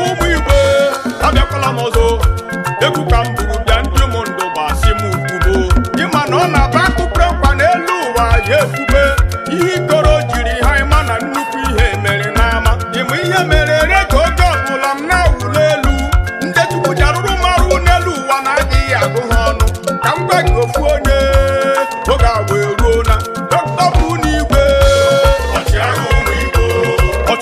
Ụmụ Igbo, abịakwala m ọzọ. Egwu ka m buru bịa. Ndị ụmụ ndụ gbasi m ukwubo. Ịma na ọ na-aba akụpụrụ nkwa n'elu ụwa ya ekwube ihe ikoro jiri ha. Ịma na nnukwu ihe mere n'ama. Ịma ihe mere ere ka oge ọbụla m na-awụli elu. Ndị Chukwu ji arụrụ marụ n'elu ụwa na-adịghị agụ ha ọnụ. Ka m gwa gị ofu onye.